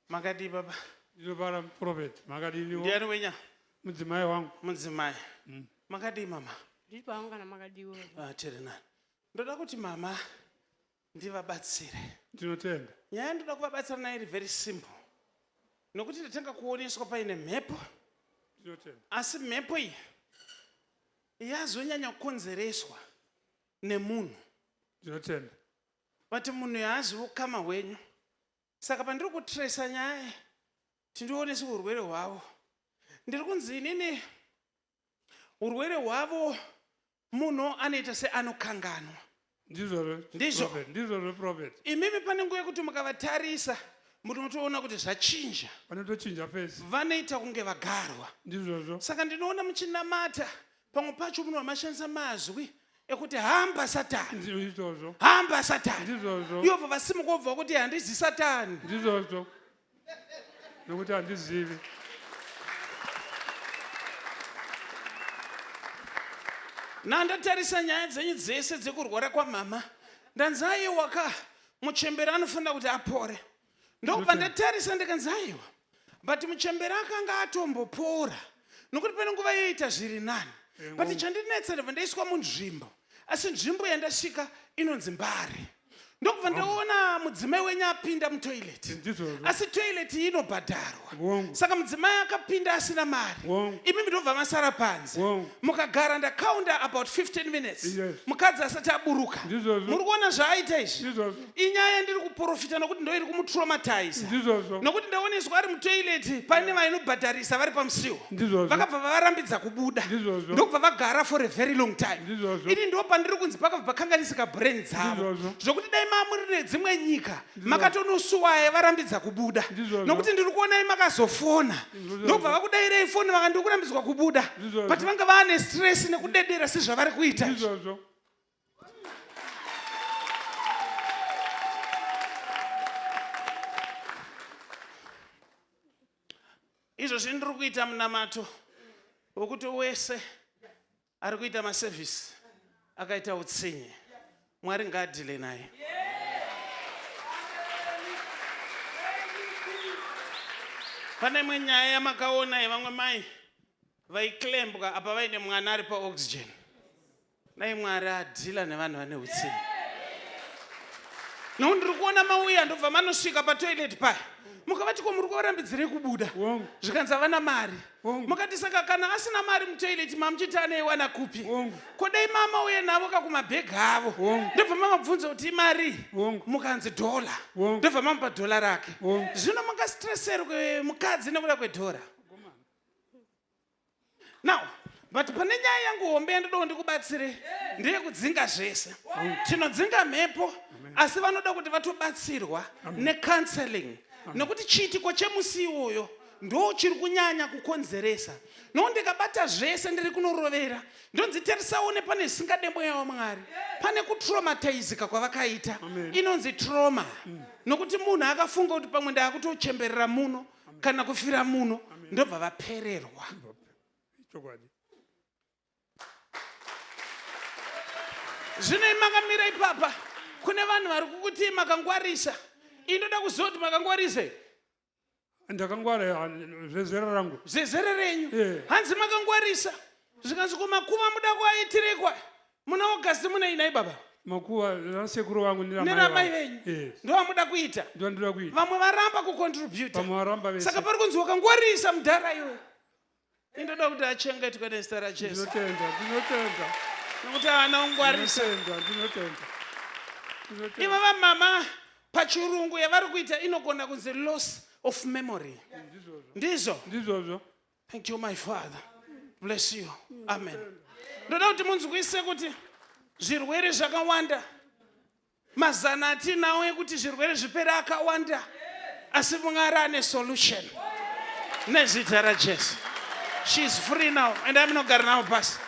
Makadii baba? Ndinofara prophet, makadiniwo? Ndiani wenya? Mudzimai wangu. Mudzimai. Makadii mama? Ndiri pangu kana makadiwa. Ah, tiri nani. Ndoda kuti mama ndivabatsire. Ndinotenda. Nyaya yandoda kuvabatsira nayo iri very simple. Nokuti ndatanga kuoneswa paine mhepo. Ndinotenda. Asi mhepo iyi yazonyanya kukonzereswa nemunhu. Ndinotenda. But munhu haazivi ukama hwenyu. Saka pandiri kutresa nyaya tindionese urwere hwavo. Ndiri kunzi inini urwere hwavo munhu anoita seanokanganwa. Ndizvozvo. Ndizvo. Prophet, Ndizvozvo prophet. Imimi pane nguva yekuti mukavatarisa munotoona kuti zvachinja. Vanotochinja face. Vanoita kunge vagarwa. Ndizvozvo. Saka ndinoona muchinamata pamwe pacho munhu wamashandisa mazwi ekuti hamba satani. Ndizvozvo. Hamba satani. Ndizvozvo. Ivo vasimuka vobva kuti handizi satani. Ndizvozvo. Nokuti handizivi. Nandatarisa nyaya dzenyu dzese dzekurwara kwamama ndanzi aiwa ka muchembere anofanira kuti apore. Ndokubva ndatarisa ndikanzi aiwa but muchembere akanga atombopora nokuti pane nguva yoita zviri nani but chandinetsa ndobva ndaiswa munzvimbo asi nzvimbo yandasvika inonzi mbare ndokubva ndaona mudzimai wenyu apinda mutoilet Ndizvozvo. asi toilet iyi inobhadharwa Hongu. saka mudzimai akapinda asina mari Hongu. imimi ndobva masara panze Hongu. mukagara ndakaunda about 15 minutes Yes. mukadzi asati aburuka Ndizvozvo. muri kuona zvaaita izvi Ndizvozvo. inyaya yandiri kuprofita nokuti ndo iri kumutraumatiza Ndizvozvo. nokuti ndaoneswa ari mutoilet pane vainobhadharisa vari pamusiwo Ndizvozvo. vakabva vavarambidza kubuda Ndizvozvo. ndokubva vagara for a very long time Ndizvozvo. ini ndo pandiri kunzi pakabva pakanganisika brain dzavo Ndizvozvo. zvokuti dai mamuri nedzimwe nyika makatonosuwaya varambidza kubuda Ndizvozvo. nokuti ndiri kuonai makazofona Ndizvozvo. ndokubva vakudairei foni vaka ndikurambidzwa kubuda Ndizvozvo. but vanga vaane stress nekudedera sezvavari kuita izvi. Ndizvozvo. Izvozvi ndiri kuita munamato wekuti wese ari kuita masevhisi akaita utsinye Mwari ngaadhile naye. Pane imwe nyaya yamakaona yevamwe mai vaiklembwa apa vaine mwana ari paoxygen. Dai Mwari adhila nevanhu vane utsinye. Nokuti ndiri kuona mauya ndobva manosvika patoilet paya mukavati ko muri kuvarambidzirei kubuda Wongu. zvikanzi havana mari Wongu. mukati saka kana asina mari mutoilet mamuchiti anoiwana kupi Wongu. ko dai mama uye navo kakumabhegi avo Wongu. ndobva mamabvunza kuti imari Wongu. mukanzi dhola Wongu. ndobva mamupa dhola rake Wongu. zvino mungastresserwe mukadzi nekuda kwedhora Now, but pane nyaya yangu hombe yandodawo ndikubatsire ndeyekudzinga zvese. Tinodzinga mhepo asi vanoda kuti vatobatsirwa necounseling nekuti chiitiko chemusi iwoyo ndo chiri kunyanya kukonzeresa nokuti ndikabata zvese ndiri kunorovera ndonzi tarisaone pane zvisingade mweya wamwari pane kutraumatizika kwavakaita inonzi trauma nokuti munhu akafunga kuti pamwe ndaakutochemberera muno kana kufira muno ndobva vapererwa. Chokwadi. Zvino makamira ipapa kune vanhu vari kukuti makangwarisa. Inoda kuziva kuti makangwarisa here? Ndakangwara zvezera rangu. Zvezera renyu. Yeah. Hanzi makangwarisa. Zvikanzi ko makuva muda kuaitirei kwa? Muna August mune inai baba? Makuva rasekuru vangu neramai venyu. Yes. Ndovamuda kuita. Ndovamuda kuita. Vamwe varamba kucontributa. Vamwe varamba vese. Saka pari kunzi wakangwarisa mudhara iwe. Indoda kuti achengetwe nezita raJesu. Ndinotenda, ndinotenda. Nokuti haana kungwarisa. Ndinotenda, ndinotenda. Ndinotenda. Ivava mama pachirungu yavari kuita inogona kunzi loss of memory. Ndizvozvo. Ndizvo. Ndizvozvo. Thank you my father. Bless you. Amen. Ndoda kuti munzwise kuti zvirwere zvakawanda mazana atinawo ekuti zvirwere zvipere akawanda asi Mwari ane solution nezita raJesu. She is free now and I'm not navo pasi.